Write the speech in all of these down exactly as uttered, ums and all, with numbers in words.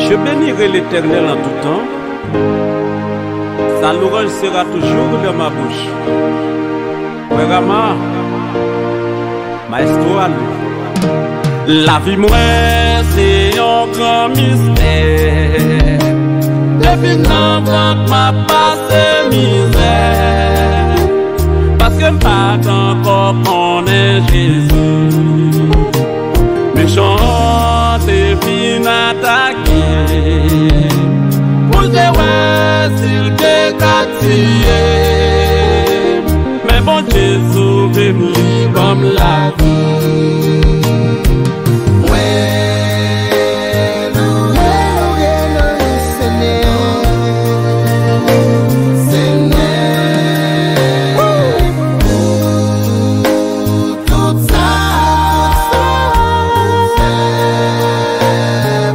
Je bénirai l'Éternel en tout temps. Sa louange sera toujours dans ma bouche. Frè Rama, maestro Alou. Lavi mwen se yon gran mistè. Depi nan vant m ap pase mizè. Paske m pa t ankò konnen Jezi. Mechan an te fin atake m pou l te wè si l te ka tiye m. Men Bondye sove m, li ban m lavi. Mwen louwe, louwe, louwe, Senyè. Senyè. Tout sa ou fè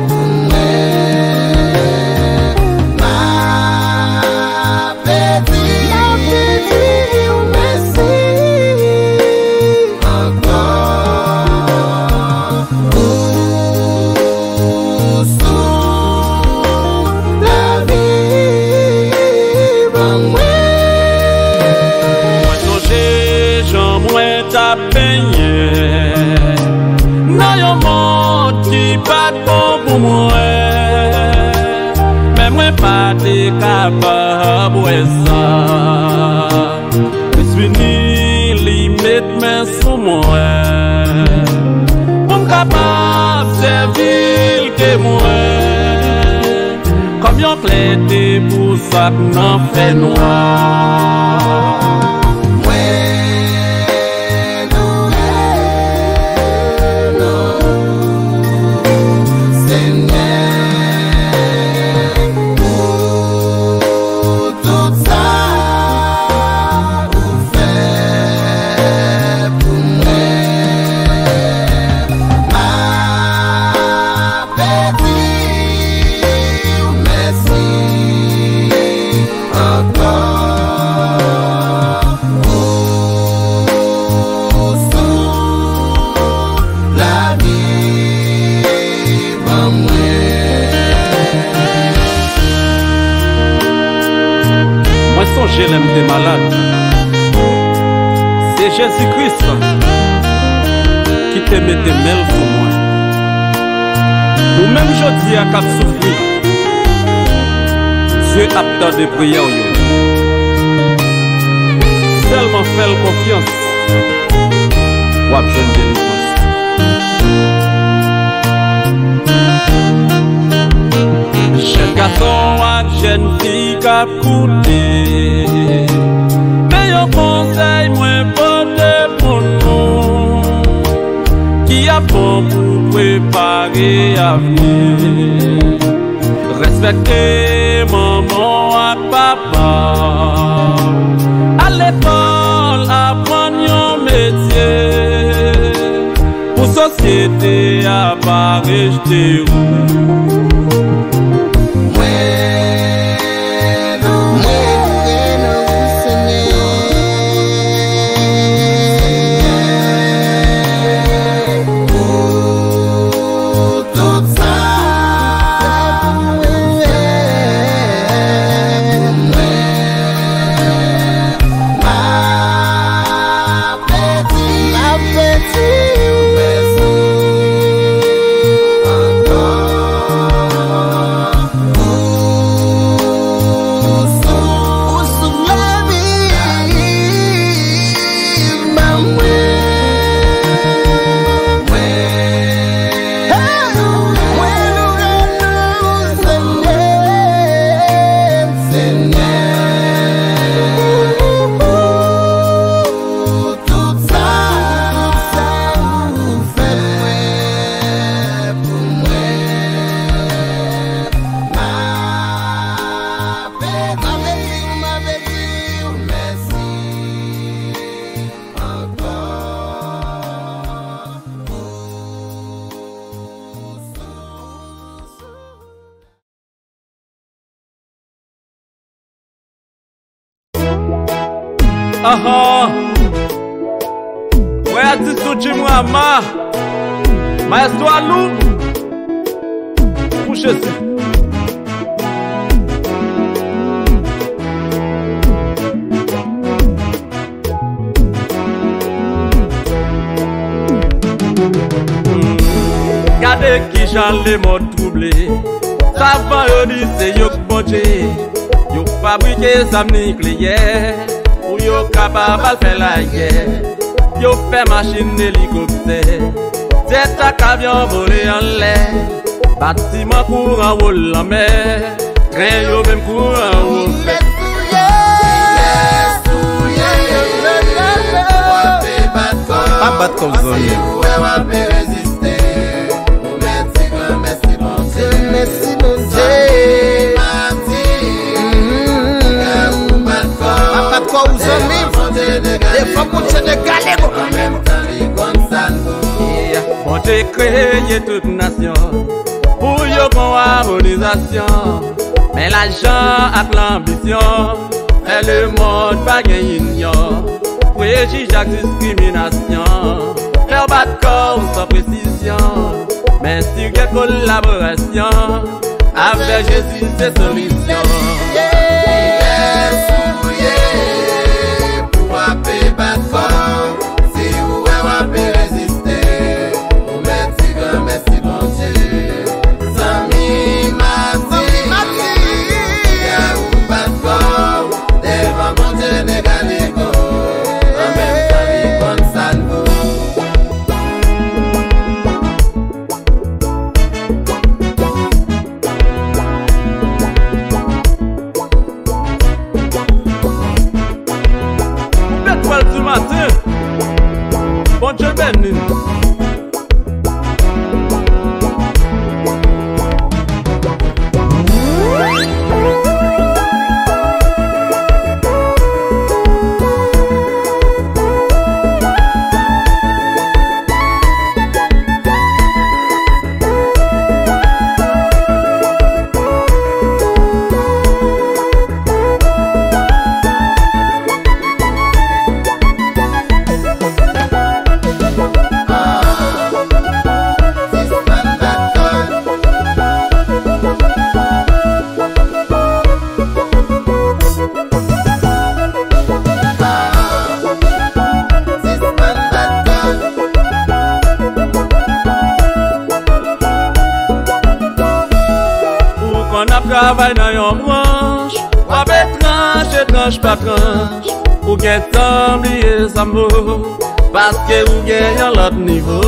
pou mwen, m ape di w mèsi ankò. Ou sou lavi ban mwen. Mwen sonje jan mwen t ap benyen nan yon mond ki pa t bon pou mwen, men mwen pa te kapab wè sa. Kris vini, li met men sou mwen, pou m kapab sèvi l temwen, kòm yon klète pou sa k nan fènwa. Mwen louwe non w, Senyè, pou tout sa ou fè pou mwen. M ape di w mèsi ankò. Ou sou lavi ban mwen. Mwen sonje lè m te malad. Se Jezi Kris ki te mete men l sou mwen. Ou menm jodi a k ap soufri, Dye ap tande priyè w yo. Sèlman fè l konfyans, w ap jwenn delivrans. Jèn gason ak jèn fi k ap koute, men yon konsèy mwen pote pou nou, ki ap bon pou prepare avni. Respekte manman w ak papa w. Al lekòl, aprann yon metye, pou sosyete a pa rejte w. Mwen louwe non w, Senyè. Pou tout sa ou fè pou mwen. M ape di w mèsi ankò. Ou sou, ou sou lavi ban mwen. Mwen louwe non w, Senyè, Senyè. Tout sa, tout sa ou fè pou mwen, m ape di w, m ape di w mèsi ankò. Ahan. Frè Adisou Jim Rama, Maestro Alou, pou Jezi. Gade kijan lemonn twouble. Savan yo di se yo k Bondye. Yo fabrike zam nikleyè pou yo kapab al fè lagè. Yo fè machin, elikoptè, jet ak avyon vole anlè. Batiman kouran wou lanmè. Tren yo menm kouran wou fè. Pa bat kò w, zanmi. Mèsi, Bondye. Pa bat kò w, zanmi. Devan Bondye, negale, bon. Bondye kreye tout nasyon pou yo gon amonizasyon. Men lajan ak lanbisyon fè lemonn pa gen inyon. Prejije ak diskriminasyon fè w bat kò w san presizyon. Men si w gen kolaborasyon, avèk Jezi se solisyon. Kilès ou ye pou w ape bat kò w? Si ou wè w ape reziste, ou mèt di granmèsi Bondye. Zanmi Mati, kilè ou bat kò w devan Bondye, negale kò w. An menm tan li konn sa n vo. Letwal di maten. Bondye beni n. Ou konn ap travay nan yon branch, w ap etranj, etranj pa tranch. Ou gentan bliye sa m vo, paske ou gen yon lòt nivo.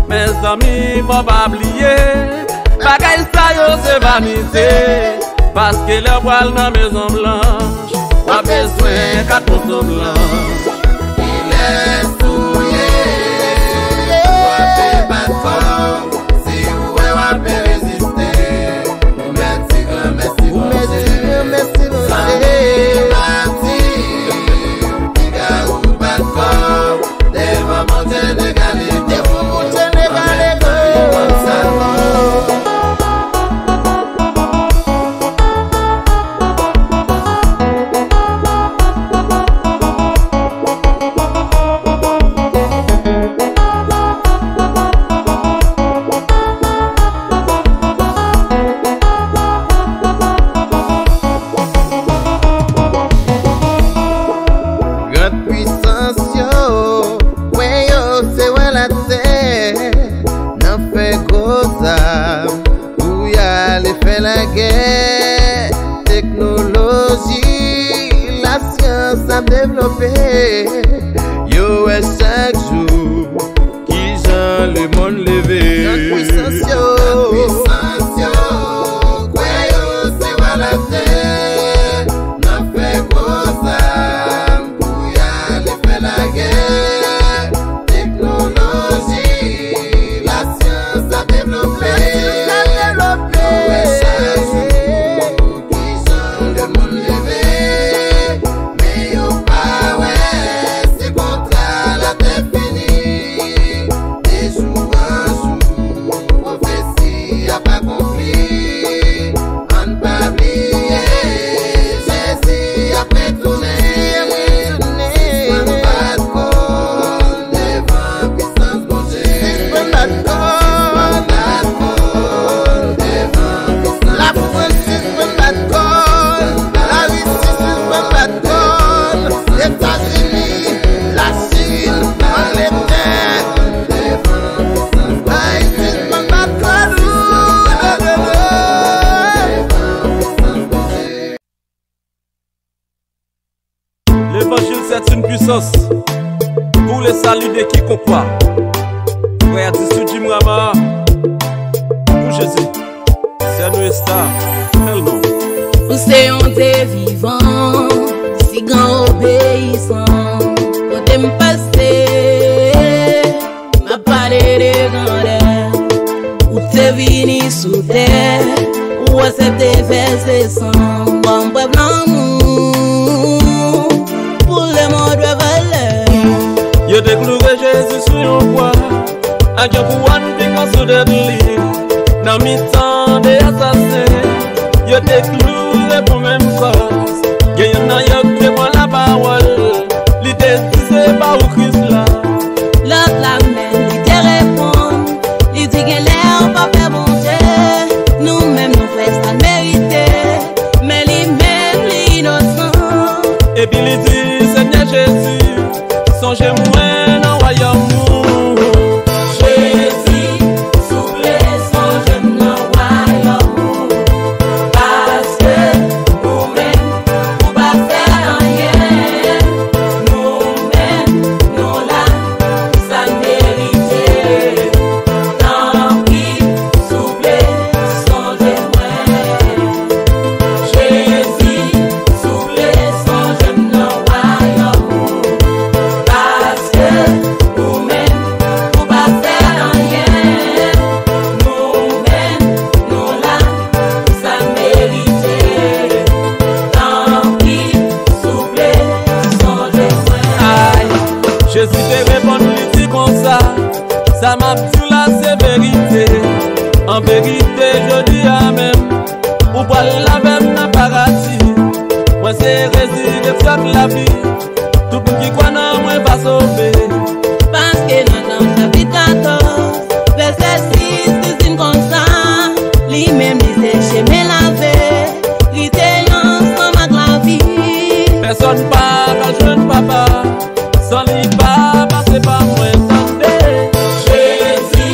Mezanmi, fò pa bliye, bagay sa yo se vanite. Paske lè w pral nan Mezon Blanch, w ap bezwen kat moso blanch. Kilès ou ye pou w ape bat kò w? Si ou wè w ape reziste, ou mèt di granmèsi Bondye. Zanmi Mati, piga ou bat kò w devan Bondye, negale kò w. Devan Bondye, negale kò w. Grann pwisans yo, kwè yo se wa latè, nan fè gwo zam pou y ale fè lagè. Teknoloji, lasyans ap devlope, yo wè chak jou kijan lemonn leve. Grann pwisans yo, grann pwisans yo, kwè yo se wa latè, nan fè gwo zam pou y ale fè lagè. Teknoloji, lasyans ap devlope, yo wè chak jou kijan lemonn leve, men yo pa wè se kontra latè. Li de kikon kwa. Frè a di sou Jim Rama. Pou Jezi. Sè nou esta. Bèl non. Ou se yon Dye vivan, si gran obeyisan. Kote m pase, m ap pale de grandè. Ou te vini sou tè, ou aksepte vèse san, ban m prèv lanmou, pou lemonn wè valè. Yo te kloure Jezi sou yon kwa, ak yon kouwòn pikan sou tèt li. Nan mitan de asasen, yo te kloure pou menm kòz. Gen youn nan yo k te pran lapawòl, li te di se pa ou Kris la. Lòt la menm, li te reponn, li di genlè ou pa pè Bondye, nou menm nou fè sa n merite, men li menm li inosan. Epi li di, Senyè Jezi, sonje mwen nan wayòm ou. Jezi, souple, sonje m nan wayòm ou. Paske ou menm, ou pa fè anyen. Nou menm, nou la, sa n merite. Tanpri, souple, sonje mwen. Jezi, souple, sonje m nan wayòm ou. Paske ou menm, ou pa fè anyen. Nou menm, nou la, sa n merite. Tanpri, souple, sonje mwen. Ay, Jezi te reponn, li di konsa, sa m ap di w la se verite. An verite, jodi a menm, ou pral avè m nan paradi. Mwen se rezireksyon ak lavi. Tout moun ki kwè nan mwen va sove. Paske nan Jan chapit katòz, vèsè sis, li di n konsa, li menm li se chemen, laverite, lavi. Pèsonn pa ka jwenn Papa san li pa pase pa mwen, tande. Jezi,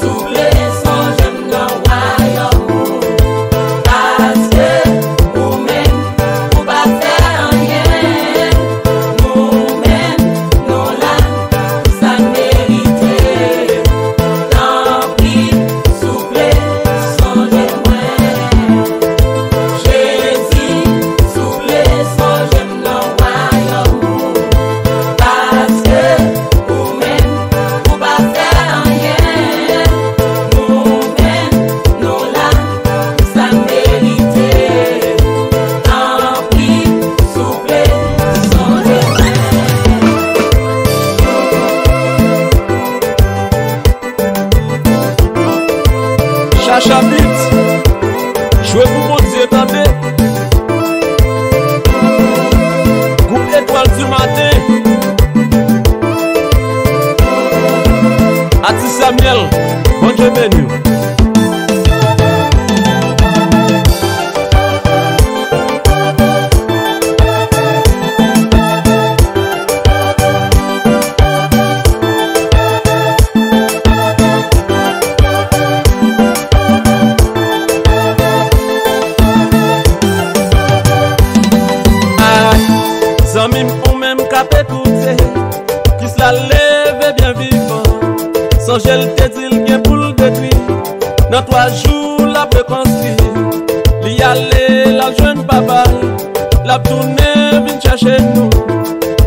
souple, sonje m nan wayòm ou. Paske ou menm, ou pa fè anyen. Nou menm, nou la, sa n merite. Tanpri, souple, sonje mwen. Jezi, souple, sonje m nan wayòm ou. Paske ou menm, ou pa fè anyen. Nou menm, nou la, sa n merite. Tanpri, souple, sonje mwen. Chacha Beat, jwe pou Bondye, tande. Gwoup Etwal di Maten. Atis Samuel, Bondye beni w. Ay, zanmi m, ou menm k ap ekoute, Kris la leve byen vivan. Sonje l te di l gen pou l detwi. Nan twa jou, l ap rekonstwi. Li ale, l al jwenn Papa l. L ap tounen vin chèche nou.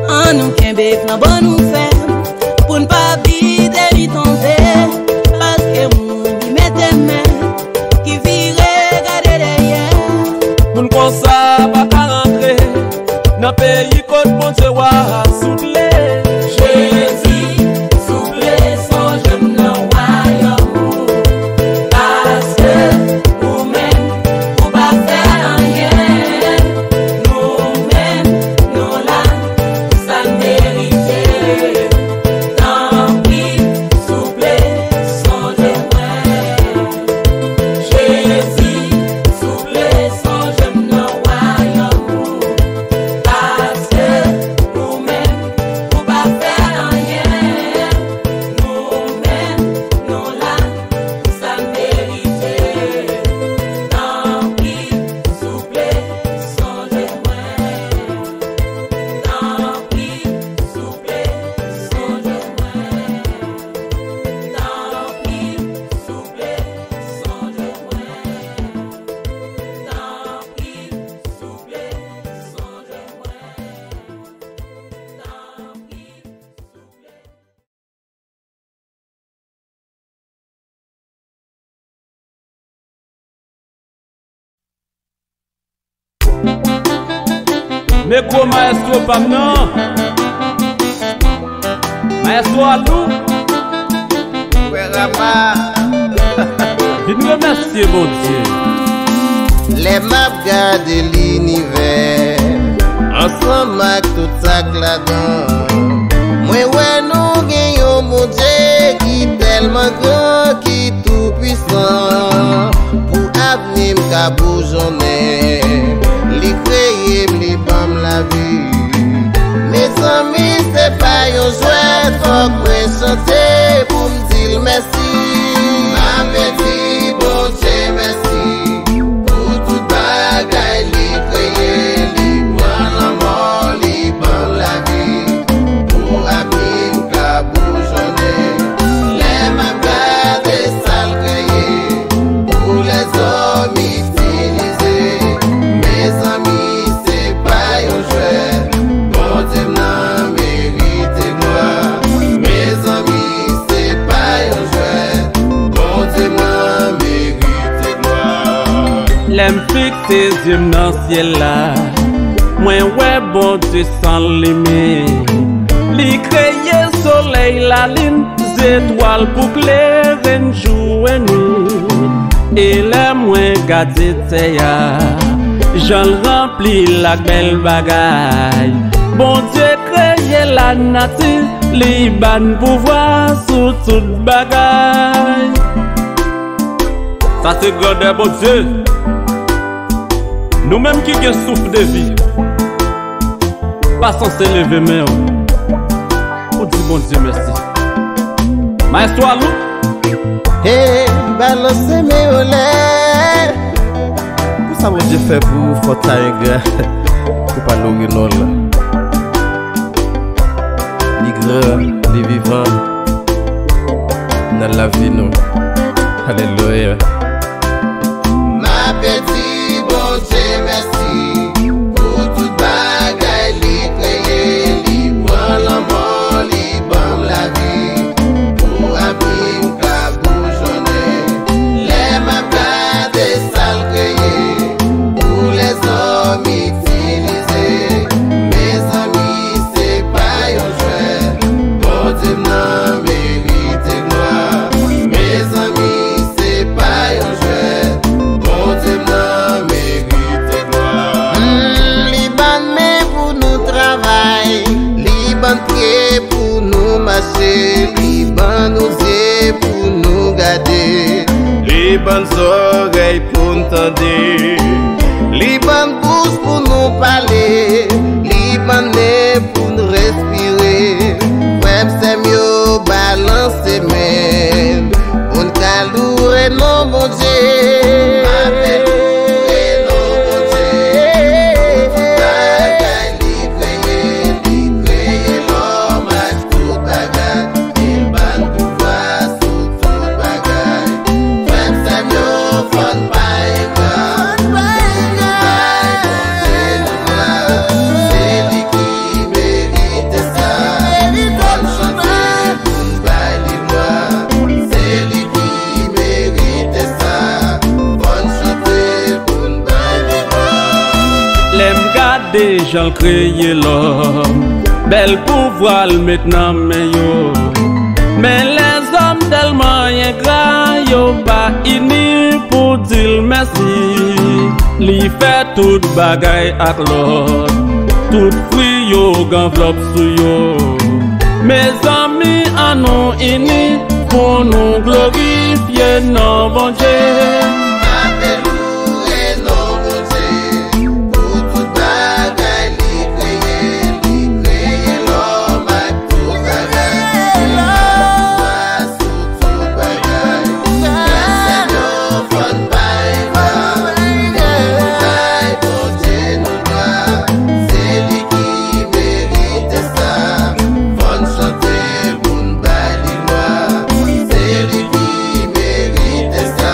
Ann nou kenbe flanbo nou fèm, pou n pa kite li tonbe. Paske moun ki mete men, ki vire gade dèyè. Moun konsa pa ka rantre nan peyi kot Bondye wa a souple. Jezi, souple, sonje m nan wayòm ou. Paske ou menm, ou pa fè anyen. Nou menm, nou la, sa n merite. Tanpri, E gwo maestro pa m nan. Maestro Alou. Frè Rama. Vin remèsye Bondye. Lè m ap gade linivè, ansanm ak tout sa k ladan, mwen wè nou gen yon Bondye ki tèlman gran, ki tou pwisan. Pou avni m ka boujonnen, li kreye m, li ban m lavi. Mezanmi, se pa yon jwèt, fòk mwen chante pou m di l mèsi. M ape di Bondye mèsi pou tout bagay li kreye, li pran lanmò, li ban m lavi. Pou avni m ka boujonnen, lè m ap gade sa l kreye, pou lèzòm itilize. Mezanmi, se pa yon jwèt, Bondye m nan merite glwa. Mezanmi, se pa yon jwèt, Bondye m nan merite glwa. Lè m fikse zye m nan syèl la, mwen wè Bondye san limit. Li kreye solèy, lalin, zetwal pou klere n jou e nwit. E lè mwen gade tè a, jan l ranpli l ak bèl bagay. Bondye kreye lanati, li ba n pouvwa sou tout bagay. Sa se grandè Bondye. Nou menm ki gen souf de vi, pa sanse leve men w pou di Bondye mèsi. Maestro Alou. Hey, balanse men anlè. Pou sa Bondye fè pou ou, fò ta engra pou pa lore non l. Li gran, li vivan nan lavi nou. Alelouya. M ape di Bondye mèsi pou tout bagay li kreye, li pran lanmò, li ban m lavi. Pou avni m ka boujonnen, lè m ap gade sa l kreye, pou lèzòm itilize. Mezanmi, se pa yon jwèt, Bondye m nan merite glwa. Mezanmi, se pa yon jwèt, Bondye m nan merite glwa. Mm, li ban men pou nou travay, li ban pye pou nou mache, li ban nou zye pou nou gade, li ban zòrèy pou n tande, li ban bouch pou nou pale, li ban nen pou n respire. Frè m, sè m yo, balanse men n pou n ka loure non Bondye. Amen. Loure non Bondye. Tout bagay li kreye, li kreye lòm ak tout bagay. Li ban n pouvwa sou tout bagay. Frè m, sè m yo, fò n pa engra. Fò n bay Bondye nou glwa. Se li ki merite sa. Fò n chante pou n bay li glwa. Se li ki merite sa. Fò n chante pou n bay li glwa. Lè m gade jan l kreye lòm, bèl pouvwa l met nan men yo. Men lèzòm tèlman engra, yo pa ini pou di l mèsi. Li fè tout bagay ak lòd, tout fwi yo gen anvlòp sou yo. Mezanmi, annou ini pou nou glorifye non Bondye. Ape loure non Bondye pou tout bagay li kreye, li kreye lòm ak tout bagay. Li ban pouvwa sou tout bagay. Frè m, sè m yo, fò n bay glwa. Fò n bay Bondye nou glwa. Se li ki merite sa. Fò n chante pou n bay li glwa. Se li ki merite sa.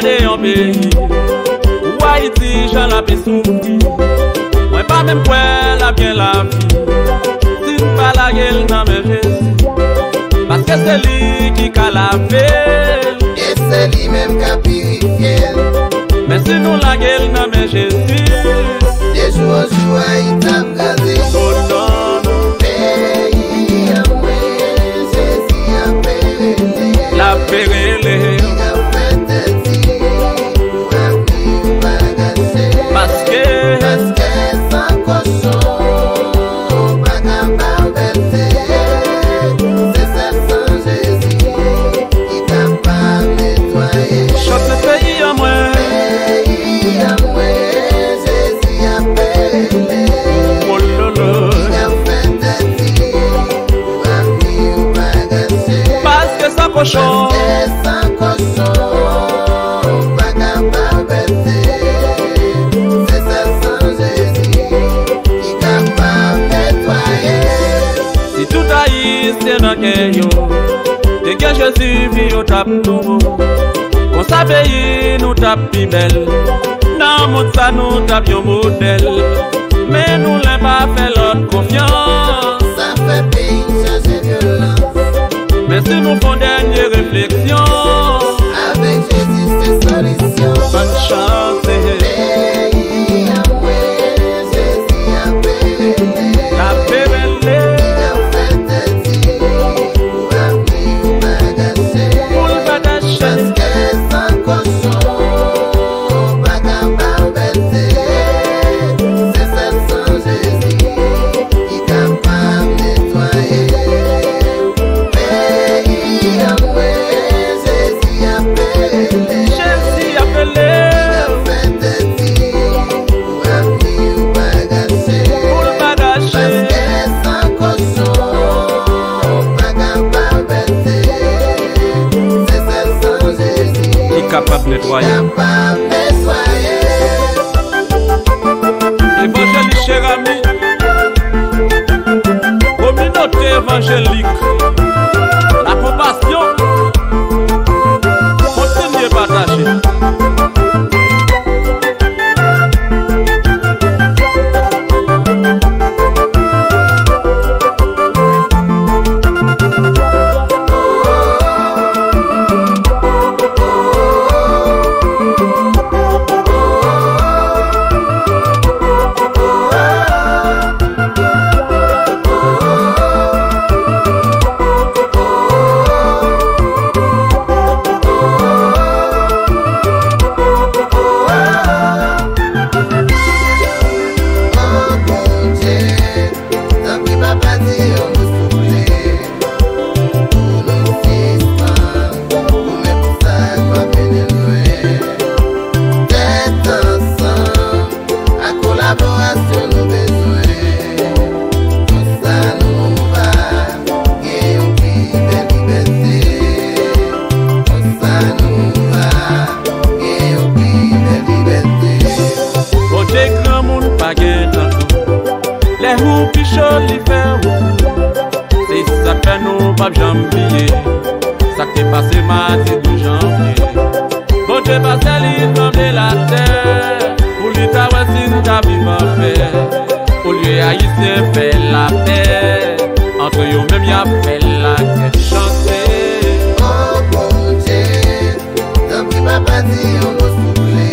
Yon peyi, ou Ayiti, jan l ap soufri. Mwen pa menm kwè l ap gen lavi si n pa lage l nan men Jezi. Paske se li ki ka lave l. E se li menm k ap pirifye l. Men si nou lage l nan men Jezi, de jou an jou, Ayiti ap kraze. O non, non. Peyi an mwen, Jezi ap rele. L ap rele. Li ap fè tèt di pou avni w pa gache. Paske. Paske san kochon, ou pa ka pa bèlte. Se sèl san Jezi ki kapab netwaye. Chante peyi an mwen. Peyi an mwen, Jezi ap rele. Wololo. Li ap fè tèt di pou avni w pa gache. Paske san kochon. Paske san kochon, ou pa kapab bèlte. Se sèl san Jezi ki kapab netwaye. Si tout Ayisyen nan kè yo te gen Jezi, vi yo t ap nouvo. Konsa peyi nou t ap pi bèl. Nan mond sa nou t ap yon modèl. Men nou lè pa fè lòt konfyans. Sa fè peyi n chanje vyolans. Men si nou fè yon dènye refleksyon. Avèk Jezi se solisyon. Bòn chante. Peyi an mwen, Jezi ap rele. L ap rele. Li ap fè tèt di pou avni w pa gache. Pou l pa gache. Paske san kochon, ou pa kapab bèlte. Se sèl san Jezi ki kapab netwaye. Peyi an mwen, Jezi ap rele. Jezi ap rele. Li ap fè tèt di pou avni w pa gache. Pou l pa gache. Paske san kochon, ou pa kapab bèlte. Se sèl san Jezi ki kapab netwaye. Kapab netwaye. Evanjelis Jeremi, kominote evanjelik, la konpasyon, kontinye pataje. Tanpri, papa, di yon mo souple. Pou nou sispann goumen pou sa k va mennen lwen. Tèt ansanm, ak kolaborasyon nou bezwen. Konsa nou va gen yon pi bèl libète. Konsa nou va gen yon pi bèl libète. Bondye granmoun pa gen tankou. Lè ou pi cho li fè ou kou. Se sa k fè nou p ap janm bliye sa k te pase madi douz janvye. Bondye pa sèl li tranble latè pou li ta wè si n ta viv anpè. Olye Ayisyen fè lapè antre yo menm, y ap fè lagè. Chante. O Bondye, tanpri, papa, di yon mo souple.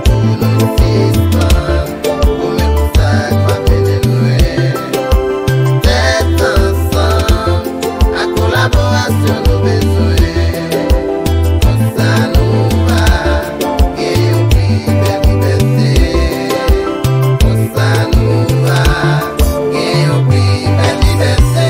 Pou nou sispann goumen pou sa k va mennen lwen. Tèt ansanm, ak kolaborasyon nou bezwen. Konsa nou va gen yon pi bèl libète. Konsa nou va gen yon pi bèl libète.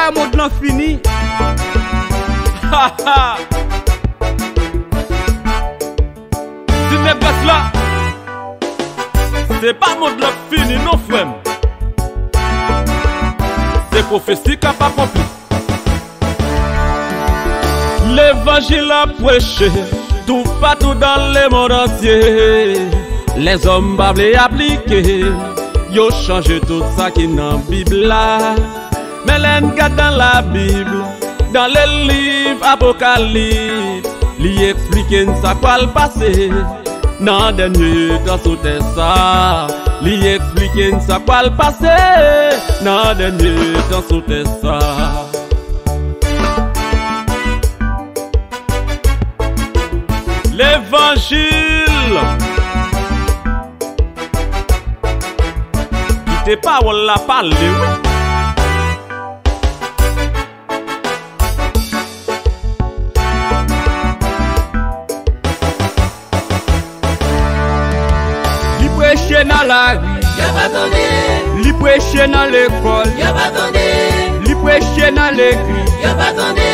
Mond lan fini. Ha, ha. Ti nègès la, se pa mond lan k fini non, frè m. Se pwofesi k ap akonpli. Levanjil ap preche toupatou dans le monde entier. Lèzòm pa vle aplike, yo chanje tout sa ki nan Bib la. Men lè n gade dans la Bible, dans le livre Apocalypse, li eksplike n sa k pral pase nan dènye tan sou tè sa. Li eksplike n sa k pral pase nan dènye tan sou tè sa. Levanjil. Kite pawòl la pale, wi. Li preche nan lari, yo pa tande. Li preche nan lekòl, yo pa tande. Li preche nan legliz, yo pa tande.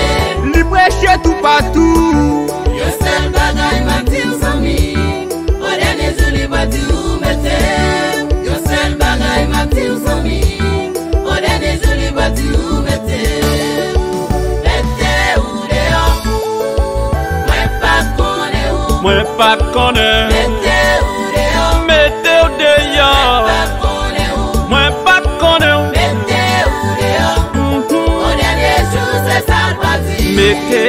Li preche toupatou. Yon sèl bagay m ap di w, zanmi, o dènye jou li va di w mete. Yon sèl bagay m ap di w, zanmi, o dènye jou li va di w mete. Mete w deyò. Mwen pa konnen ou. Mwen pa konnen. Mete w deyò. Mete w deyò. Mwen pa konnen ou. Mwen pa konnen ou. Mete w deyò. Mhm. O dènye jou, se sa l va di. Mete.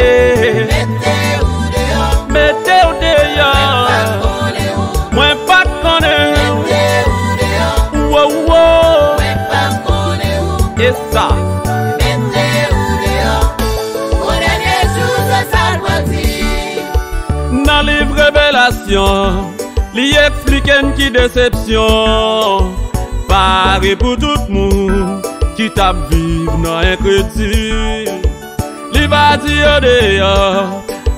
Mete w deyò. Mete w deyò. Mwen pa konnen ou. Mwen pa konnen ou. Mete w deyò. Wo, wo. Mwen pa konnen ou. E sa. Mete w deyò. O dènye jou, se sa l va di. Nan liv Revelasyon, li eksplike n ki desepsyon pare pou tout moun ki t ap viv nan enkredil. Li va di yo deyò,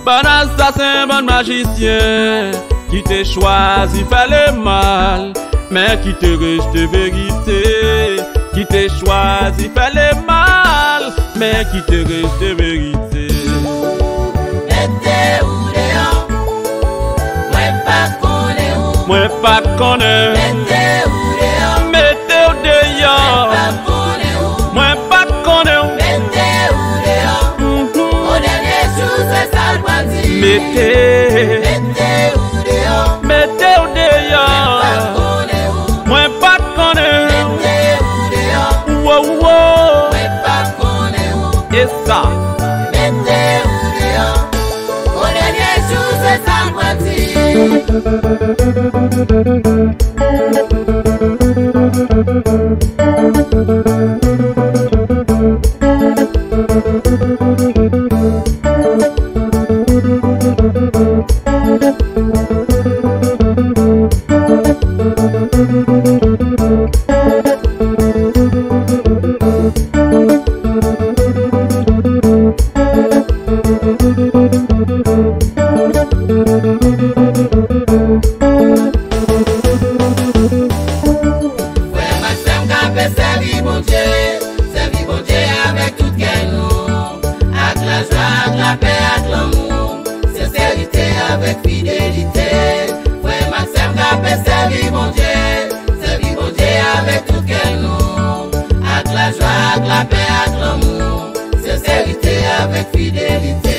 bann asasen, bann majisyen ki te chwazi fè lemal, men ki te rejte verite, ki te chwazi fè lemal, men ki te rejte verite. Mete w deyò. Mwen pa konnen ou. Mwen pa konnen. Mete w deyò. Mete w deyò. Mwen pa konnen ou. Mwen pa konnen ou. Mete w deyò. Mhm. O dènye jou, se sa l pral di. Mete. Mete w deyò. Mete w deyò. Mwen pa konnen ou. Mwen pa konnen ou. Mete w deyò. Wo, wo. Mwen pa konnen ou. E sa. Mete w deyò. O dènye jou, se sa l pral di. Frè m ak sè m k ap sèvi Bondye, sèvi Bondye avèk tout kè nou, ak lajwa, ak lapè, ak lanmou, senserite, avèk fidelite. Frè m ak sè m k ap sèvi Bondye, sèvi Bondye avèk tout kè nou, ak lajwa, ak lapè, ak lanmou, senserite, avèk fidelite.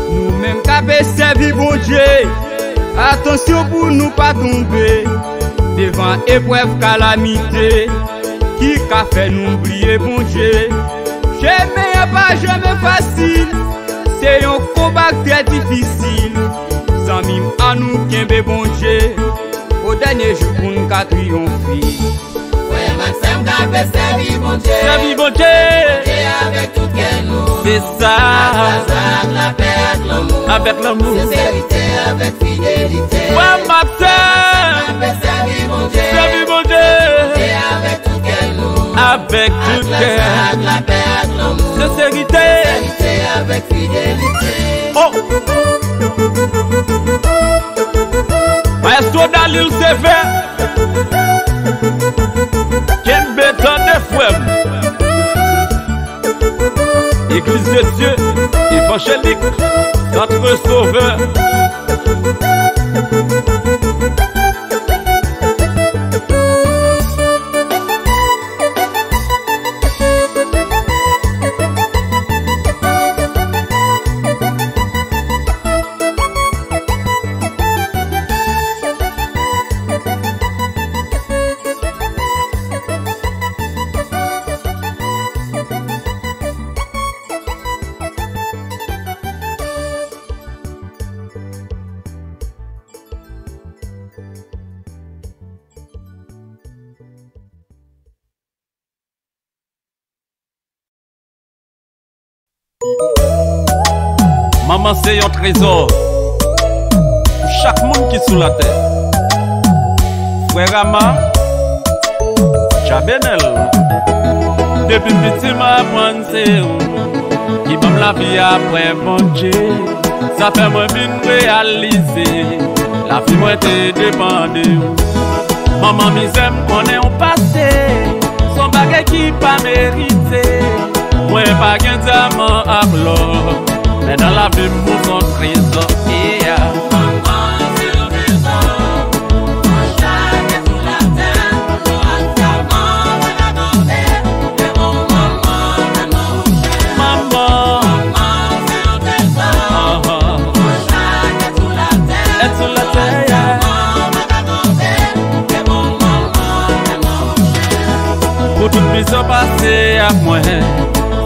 Nou menm k ap sèvi Bondye, atansyon pou nou pa tonbe devan eprèv, kalamite ki ka fè nou bliye Bondye. Chemen an pa janmen fasil, se yon konba k trè difisil. Zanmi m, ann nou kenbe Bondye, o dènye jou pou n ka triyonfe. Frè m ak sè m k ap sèvi Bondye. Sèvi Bondye. Bondye avèk tout kè nou. Se sa. Ak lajwa, ak lapè, ak lanmou. Avèk lanmou. Senserite, avèk fidelite. Frè m ak sè m. K ap sèvi Bondye. Sèvi Bondye. Bondye avèk tout kè nou. Avèk tout kè. Ak lajwa, ak lapè, ak lanmou. Senserite. Senserite, avèk fidelite. Oh! Maestro Dalil Sevè. Kenbe tande, frè m. Église de Dieu évangélique, Centre Sauveur. Manman se yon trezò pou chak moun ki sou latè. Frè Rama, Dja Benèl. Depi m piti m aprann se ou ki ban m lavi apre Bondye. Sa fè mwen vin reyalize lavi mwen te depann de ou. Manman, mizè m konnen ou pase, se yon bagay ki pa merite. Mwen pa gen dyaman ak lò, men nan lavi m ou se yon trezò. Yeah. Manman, se yon trezò. Pou chak èt sou latè, pou nou ansanm, pa ka kanpe, se bon manman, manman. Manman. Manman, se yon trezò. Pou chak èt sou latè, èt sou latè, yeah. Ansanm, pa ka kanpe, se bon manman, manman. Pou tout mizè w pase ak mwen,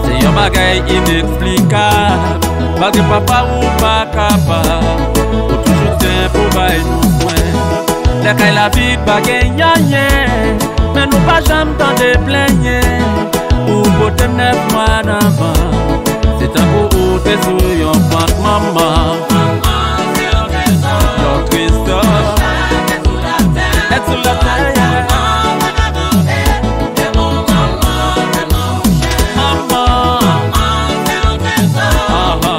se yon bagay ineksplikab. Malgre papa ou pa kapab, ou toujou te pou bay nou swen. Lè kay lavi pa gen anyen, men nou pa janm tande plenyen. Ou pote m nèf mwa nan vant, se tankou ou te sou yon pant, manman. Manman, se yon trezò. Yon trezò. Èt sou latè, yeah. Manman. Aha.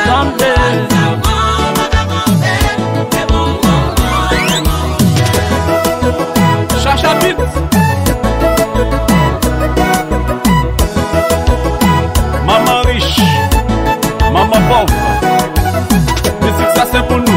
Tanpri. Chacha Beat. Manman rich, manman pòv. Mizik sa se pou nou.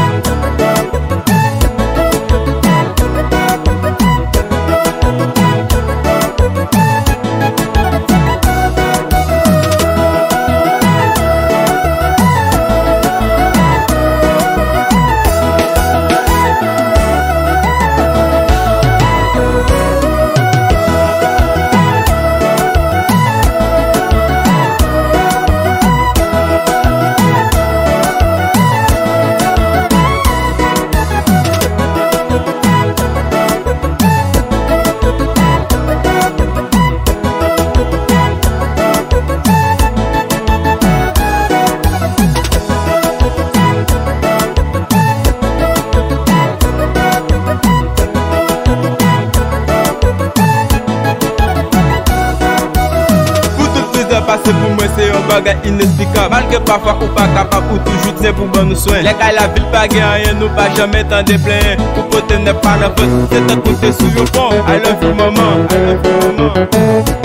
Pou tout mizè pase pou mwen, se yon bagay ineksplikab. Malgre pafwa ou pa kapab, ou toujou tyen pou ban nou swen. Lè kay lavi pa gen anyen, nou pa janm tande plenyen. Ou pote nèf pa nan vant, se tankou te sou yon pon. I love you, manman. I love you, manman.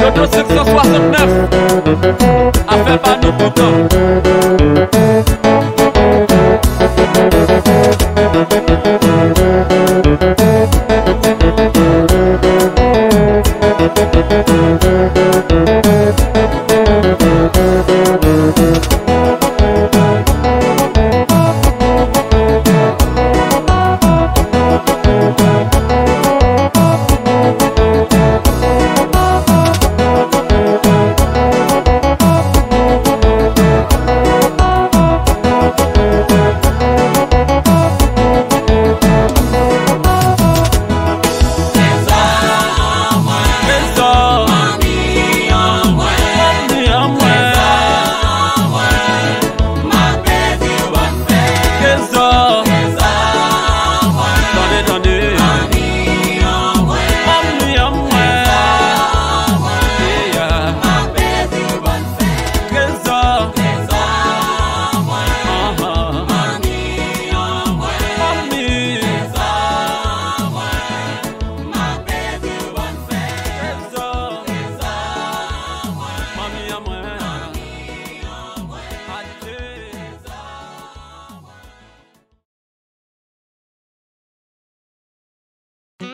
Dodo senk san swasannnèf. Afè pa nou kontan.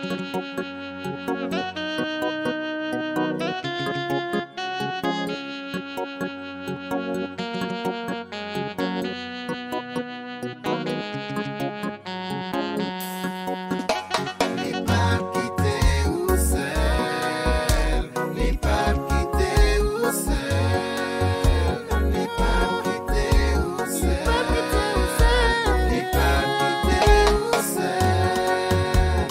Li p ap kite ou sèl, li p ap kite ou sèl, li p ap kite ou sèl, li p ap kite ou sèl.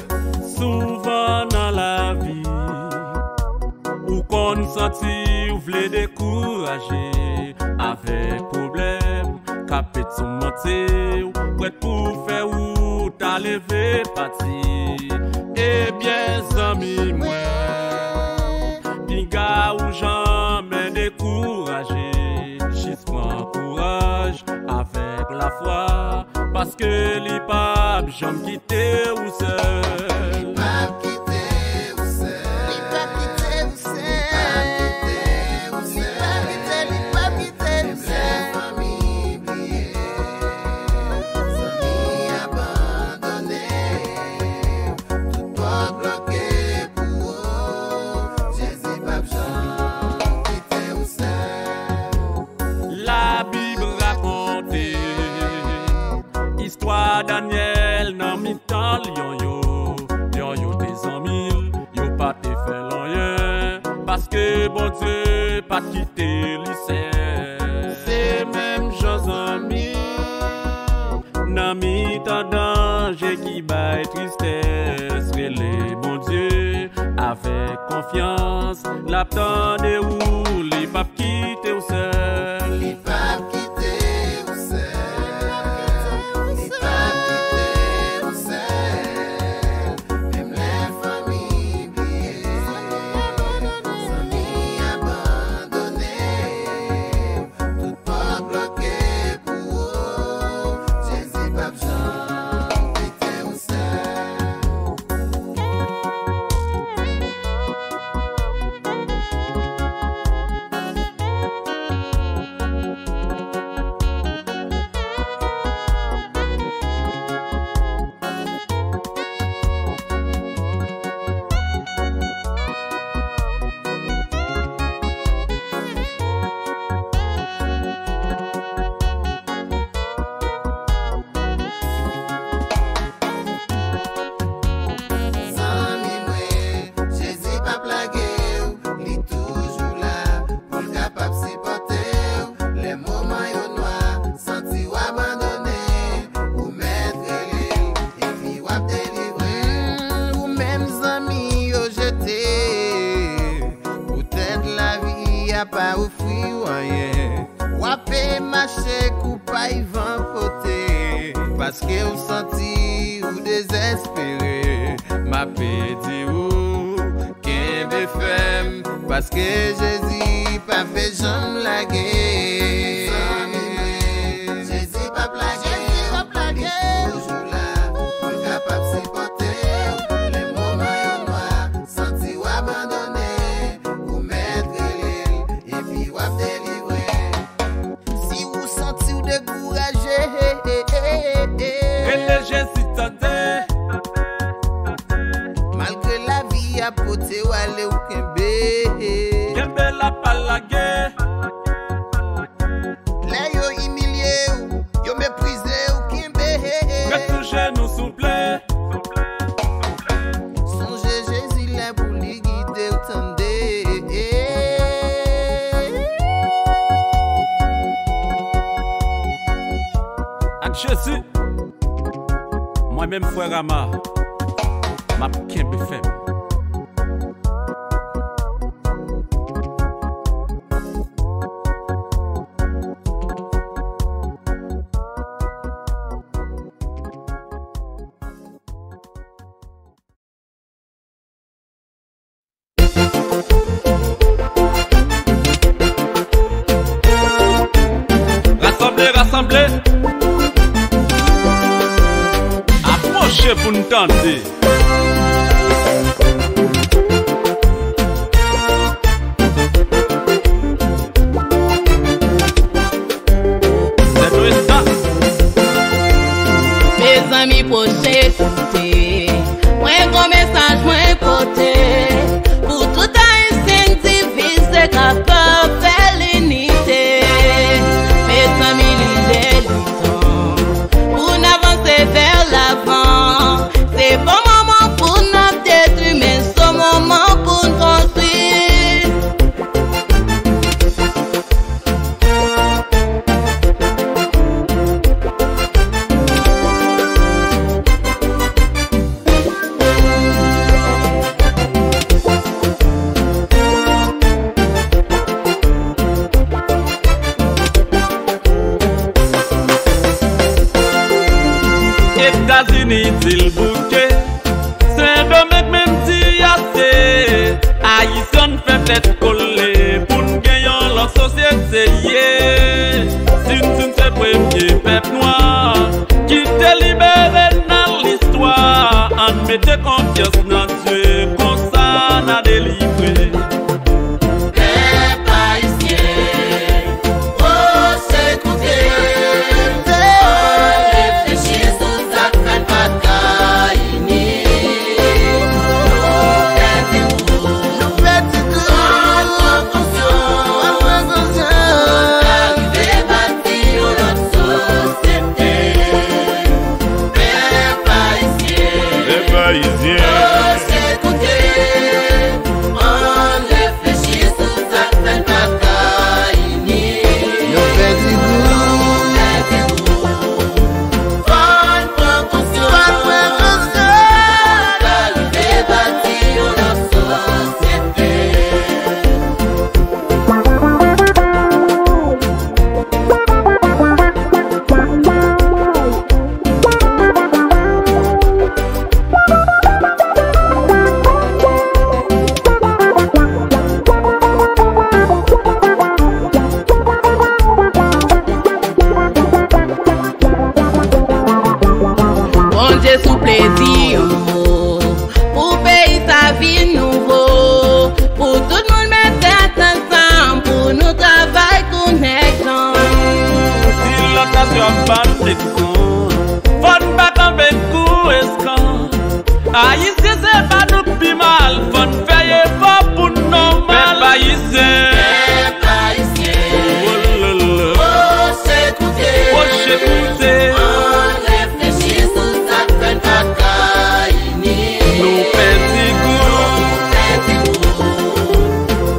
Souvan nan lavi, ou konn santi w vle dekouraje avèk pwoblèm k ap toumante w, prèt pou fè wout a leve pati. Ebyen, zanmi mwen, pinga ou janmen dekouraje, jis pran kouraj avèk lafwa, paske li p ap janm kite ou sèl. Li p ap kite ou sèl. Li p ap kite ou sèl. Li p ap kite ou sèl. Li p ap kite, li p ap kite ou sèl. Menm lè fanmi bliye, zanmi abandone, tout pòt bloke pou ou, Jezi p ap janm kite ou sèl. Labib rakonte istwa Danyèl nan mitan lyon yo. Lyon yo te zanmi l, yo pa te fè l anyen, paske Bondye pa t kite li sèl. Se menm jan zanmi nan mitan danje ki bay tristès, rele Bondye avèk konfyans, l ap tande ou, li p ap kite w sèl. Li p ap kite ou sèl. Li p ap kite ou sèl. Menm lè fanmi bliye, zanmi abandone, tout pòt bloke pou ou, Jezi p ap janm kite ou sèl. Zanmi mwen, Jezi p ap lage w, li toujou la pou l kapab sipòte w. Lè moman yo nwa, santi w abandone, ou mèt rele l, epi w ap delivre. Mm, ou menm zanmi yo jete, poutèt lavi a pa ofri w anyen. W ape mache kou pay van pote, paske w santi w dezespere. M ape di w, kenbe fèm, paske Jezi p ape janm lage. Zanmi mwen, Jezi p ap lage w, li toujou la pou l kapab sipòte w. Lè moman yo nwa, santi w abandone, ou mèt rele l, epi w ap delivre. Si ou santi w dekouraje, rele Jezi tande. Malgre lavi a pote w ale, ou kenbe. Kenbe la, pa lage. Lè yo imilye w, yo meprize w, kenbe. Ret sou jenou, souple. Sonje Jezi la pou li gide w, tande. Ak Jezi, mwen menm, frè Rama, m ap kenbe fèm. Rasanble, rasanble. Apwoche pou n tande. Sèt ou e sa. Mezanmi, pwoche koute. Mwen gon mesaj Itil bouke, Sendomeng menm di ase. Ayisyen fè tèt kole pou n gen yon lòt sosyete, ye. Si n, si n se premye pèp nwa ki te libere nan listwa, ann mete konfyans nan Dye, konsa n a delivre. Pèp ayisyen, woche koute, ann reflechi sou sa k fè n pa ka ini. Nou pèdi gou, nou pèdi gou. Ann pran konsyans, ann pran konsyans. Pou n ka rive bati yon lòt sosyete. Pèp ayisyen, pèp ayisyen, woche koute, ann reflechi sou sa k fè n pa ka ini. Nou pèdi gou, nou pèdi gou. Fò n pran konsyans, fò n pran konsyans. Pou n ka rive bati yon lòt sosyete. Bondye souple di yon mo pou peyi sa vin nouvo, pou tout moun met tèt ansanm, pou nou travay kou nèg tan. Si lòt nasyon ap ban n leson, fò n pa kanpe kou eskan. Ayisyen se pa nou k pi mal, fò n fè efò pou n nòmal. Pèp ayisyen, pèp ayisyen, oh la la, woche koute, woche koute. Ann reflechi sou sa k fè n pa ka ini. Nou pèdi gou, nou pèdi gou.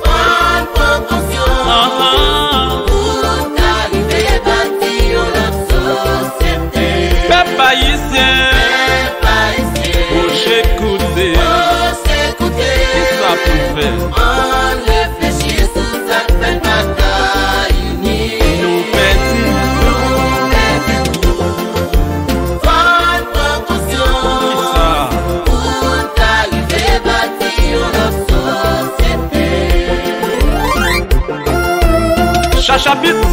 Fò n pran konsyans, ahan, pou n ka rive bati yon lòt sosyete. Pèp ayisyen, pèp ayisyen, woche koute, woche koute. Kisa pou n fè? Ann reflechi sou sa k fè n pa ka ini. Nou pèdi, nou pèdi. Fò n pran konsyans, kisa, pou n ka rive bati yon lòt sosyete. Chacha Beats.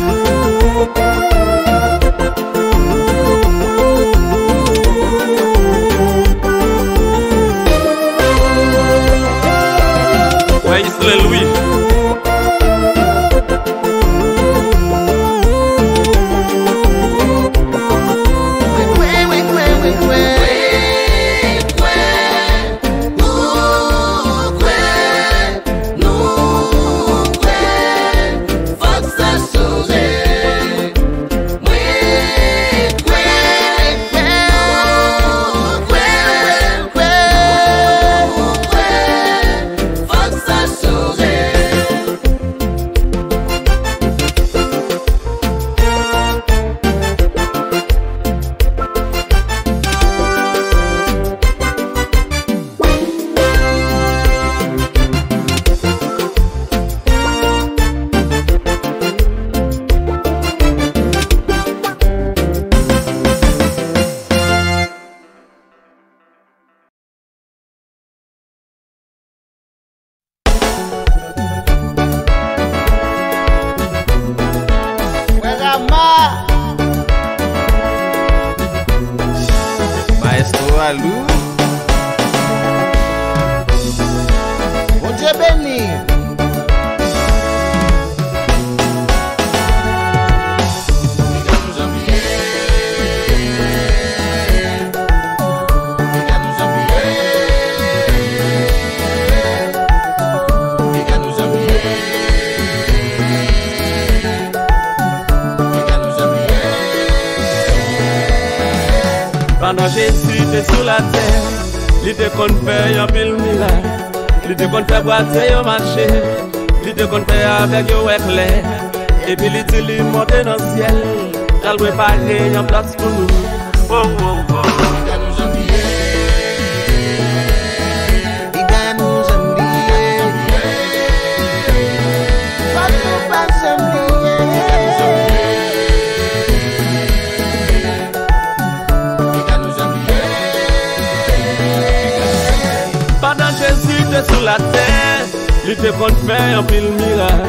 Wè Islè Lwi. Nou kwè, fòk sa chanje. Mwen kwè, nou kwè, nou kwè, fòk sa chanje. Frè Rama. Maestro Alou. Bondye beni. Pandan Jezi te sou latè, li te konn fè anpil mirak. Li te konn fè bwate yo mache, li te konn fè avèg yo wè klè. Epi li di li monte nan syèl, l al prepare yon plas pou nou. Oh, oh, oh. Piga nou janm bliye. Piga nou janm bliye. Fòk nou pa janm bliye. Piga nou janm bliye. Sou latè, li te konn fè anpil mirak.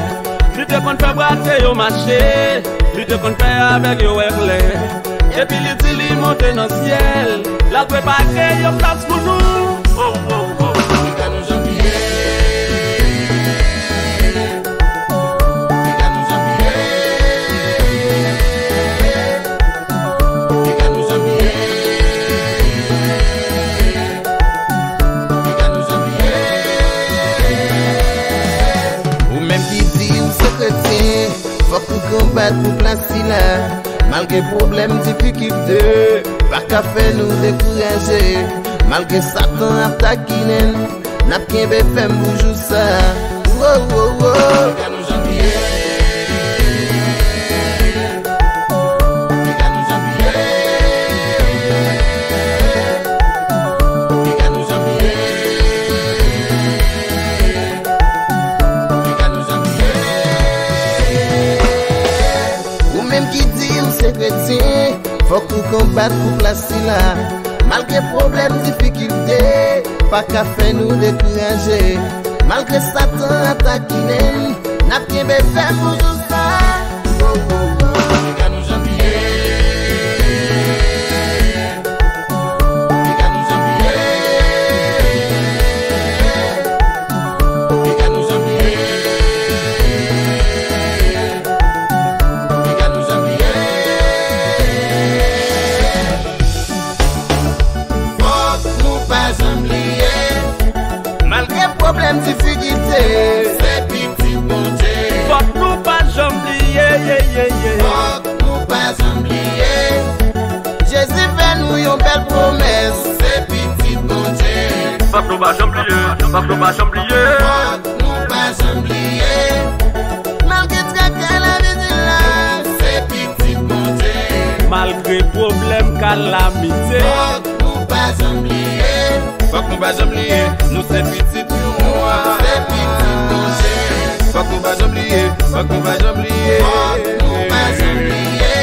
Li te konn fè bwate yo mache. Li te konn fè avèg yo wè klè. Epi li di li monte nan syèl. L al prepare yon plas pou nou. Oh, oh, oh. Li ka nou jan li ye. Li ka nou jan li ye. Li ka nou jan li ye. Li ka nou jan li ye. Ou menm ki di ou se kretyen, fòk ou konbat pou plas sila. Malgre pwoblèm, difikilte, pa ka fè nou dekouraje. Malgre Satan ap takinen n, n ap kenbe fèm pou jou sa. Wo, wo, wo. Gade nou jan nou ye. Gade nou jan nou ye. Gade nou jan nou ye. Gade nou jan nou ye. Ou menm ki di ou se kretyen, fòk ou konbat pou plas sila. Malgre pwoblèm, difikilte, pa ka fè nou dekouraje. Malgre Satan ap takinen n, n ap kenbe fèm pou jou sa. Wo, wo, wo. Gade nou jan nou ye. Gade nou jan nou ye. Gade nou jan nou ye. Gade nou jan nou ye. Fòk nou pa janm bliye. Malgre pwoblèm, difikilte, se pitit Bondye. Fòk nou pa janm bliye, ye, ye, ye. Fòk nou pa janm bliye. Jezi fè nou yon bèl pwomès, se pitit Bondye. Fòk nou pa janm bliye, fòk nou pa janm bliye. Fòk nou pa janm bliye. Malgre traka lavi di la, se pitit Bondye. Malgre pwoblèm, kalamite, fòk nou pa janm bliye. Fòk nou pa janm bliye, nou se pitit yon wa. Se pitit Bondye. Fòk nou pa janm bliye, fòk nou pa janm bliye. Fòk nou pa janm bliye.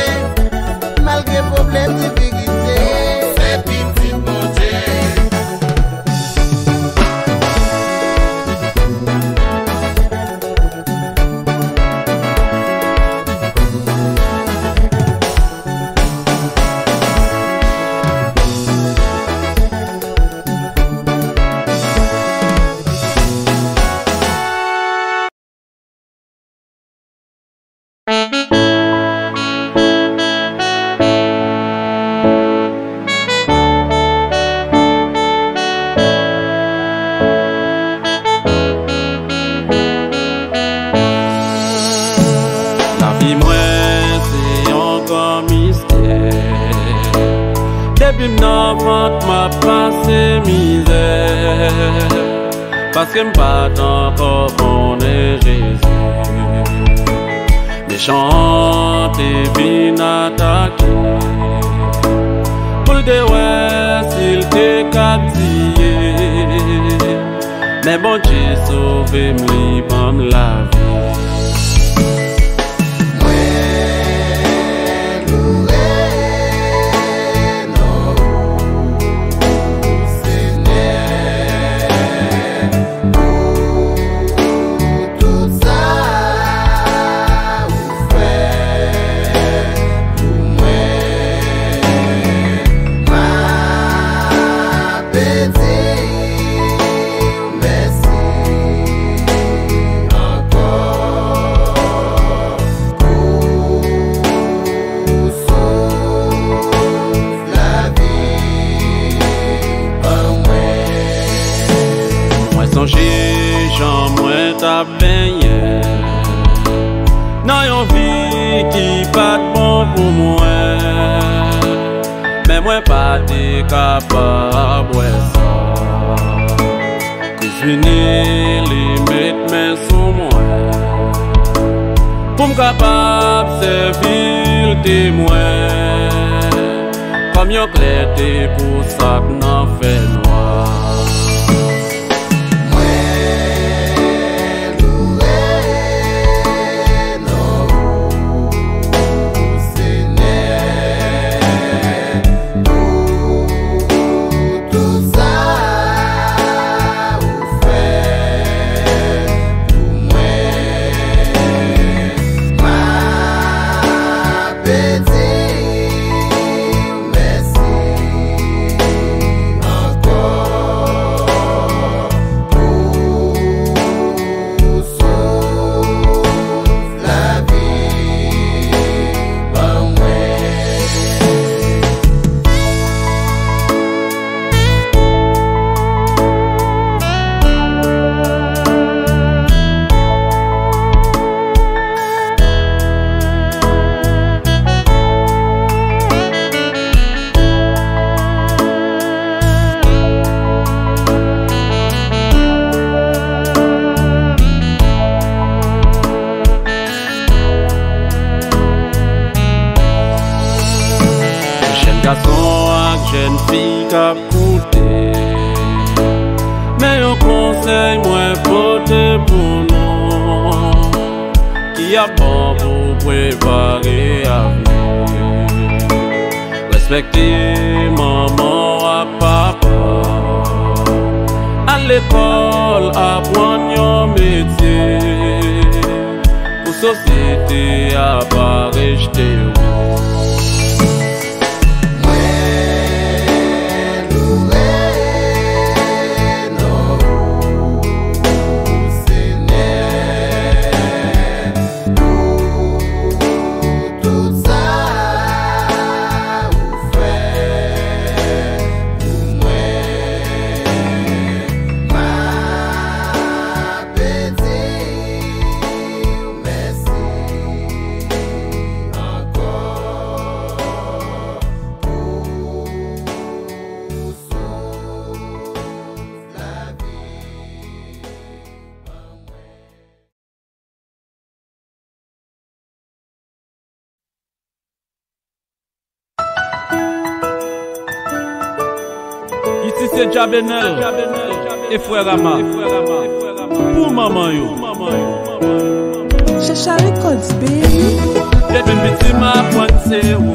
Malgre pwoblèm, difikilte, se pitit Bondye. Lavi mwen se yon gran mistè. Depi m nan vant, m ap pase mizè. Paske m pa t ankò konnen Jezi. Mechan an te vin atake l pou l te wè si l te ka tiye. Men Bondye sove m, li ban m lavi. Mwen louwe non ou, Senyè, pou tout sa ou fè pou mwen. M ape di w mèsi ankò pou souf lavi an mwen. Mwen sonje jan mwen t ap benyen nan yon vi ki pa t bon pou mwen, men mwen pa te kapab wè sa. Kris vini, li met men sou mwen, pou m kapab sèvi l temwen, kòm yon klète pou sa k nan fènwa. Mwen louwe non ou, Senyè, pou tout sa ou fè Konsèy mwen pote pou nou, ki ap bon pou prepare avni. Respekte manman w ak papa w. Al lekòl, aprann yon metye pou sosyete a pa rejte w. Mwen louwe non ou, Senyè, pou tout sa ou fè pou mwen. M ape di w mèsi ankò pou souf lavi. Isi se Dja Benel e frè Rama pou manman yo. Chacha Records, baby. Depi m piti m aprann se ou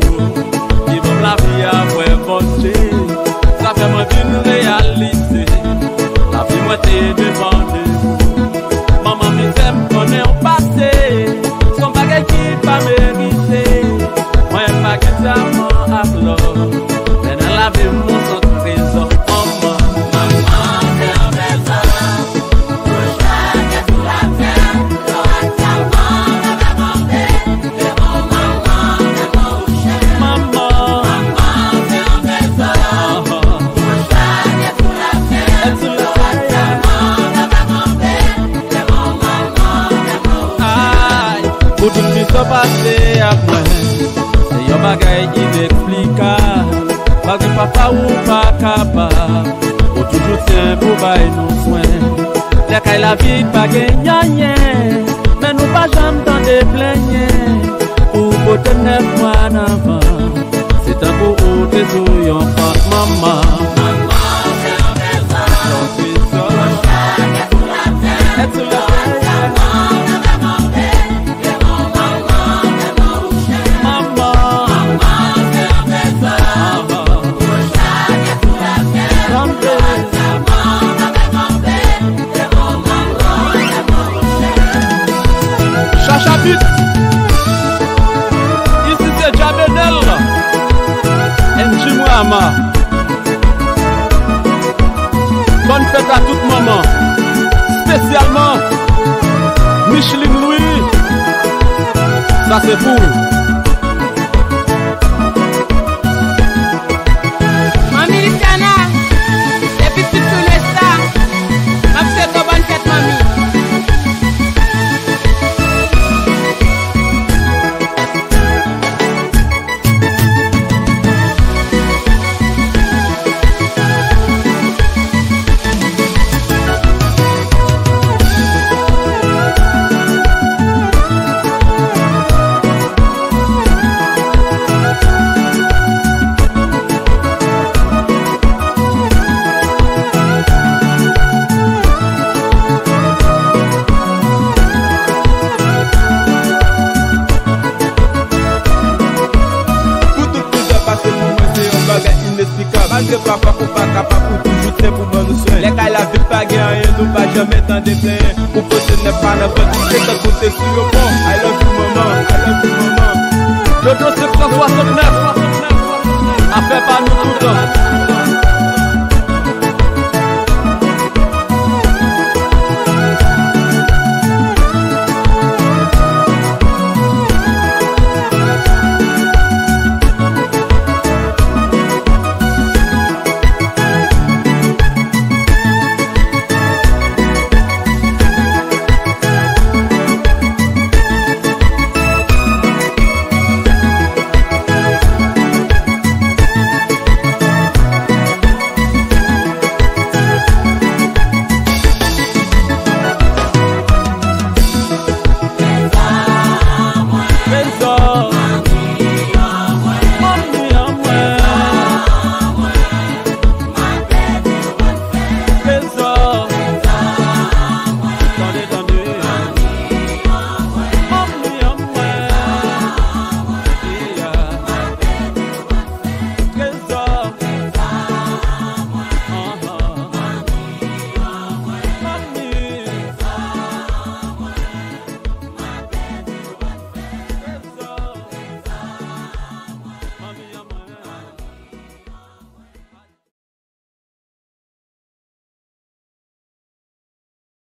ki ban m lavi a, frè Bondye. Sa fè mwen vin reyalize lavi mwen te depann de ou. Manman, mizè m konnen w pase, se yon bagay ki pa merite. Mwen pa gen dyaman ak lò, men nan lavi m ou se yon trezò. Manman, manman, se yon trezò. Pou chak èt sou latè, lò ak dyaman pa ka kanpe devan manman, devan ou chè. Manman, manman, se yon trezò. Pou chak èt sou latè, lò ak dyaman pa ka kanpe. Ay, pou tout sa w pase ak mwen, se yon bagay ineksplikab. Malgre papa ou pa kapab, ou toujou tyen pou bay nou swen. Lè kay lavi pa gen anyen, men nou pa janm tande plenyen. Ou pote nèf mwa nan vant, se tankou ou te sou yon pant, manman. Manman, se yon trezò. Yon trezò. Pou chak èt sou latè, èt sou latè. Manman, manman, se yon trezò. Pou chak èt sou latè, èt sou latè. Chacha Beat. Isi se Dja Benel and Jim Rama. Bòn fèt a tout manman, espesyalman Micheline Louis. Sa se pou ou. Manmi Luciana, depi Sud sou Lwès la, m ap swete w bòn fèt, manmi. Pou tout mizè pase pou mwen, se yon bagay ineksplikab. Malgre pafwa ou pa kapab, ou toujou tyen pou ban nou swen. Lè kay lavi pa gen anyen, nou pa janmen tande plenyen. Ou pote nèf pa nan vant, se tankou te sou yon pon. I love you, manman. I love you, manman. Jojo senk san swasantnèf. Afè pa nou toutan.